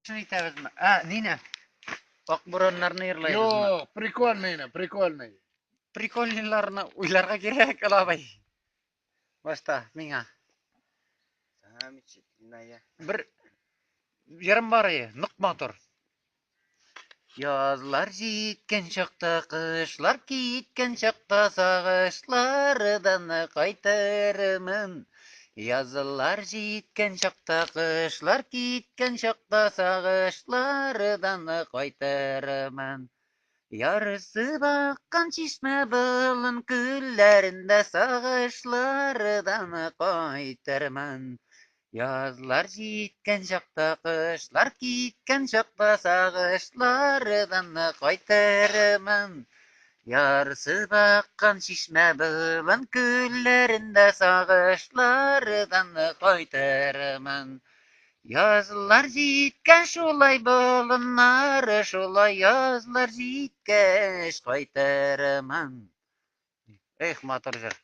Шуны итәбезме? Ә, нине? Ак бураннарны йырлайбызмы? Юк, прикольныйны, прикольный. Прикольныйларны уйларга кирәк, абый. Башта миңа. Замечательная. Бер йырым бар ие, нык матур. Язлар җиткән чакта, кышлар киткән чакта сагышлардан кайтырмын. Язлар җиткән чакта, кышлар киткән чакта сагышлардан кайтырмын. Ярсып аккан чишмә болын күлләрендә сагышлардан кайтырмын. Язлар җиткән чакта, кышлар киткән чакта сагышлардан кайтырмын. Ярсып аккан чишмә болын күлләрендә сагышлардан кайтырмын. Язлар җиткән шулай болыннар, шулай язлар җиткәч кайтырмын. Эх, матур җыр.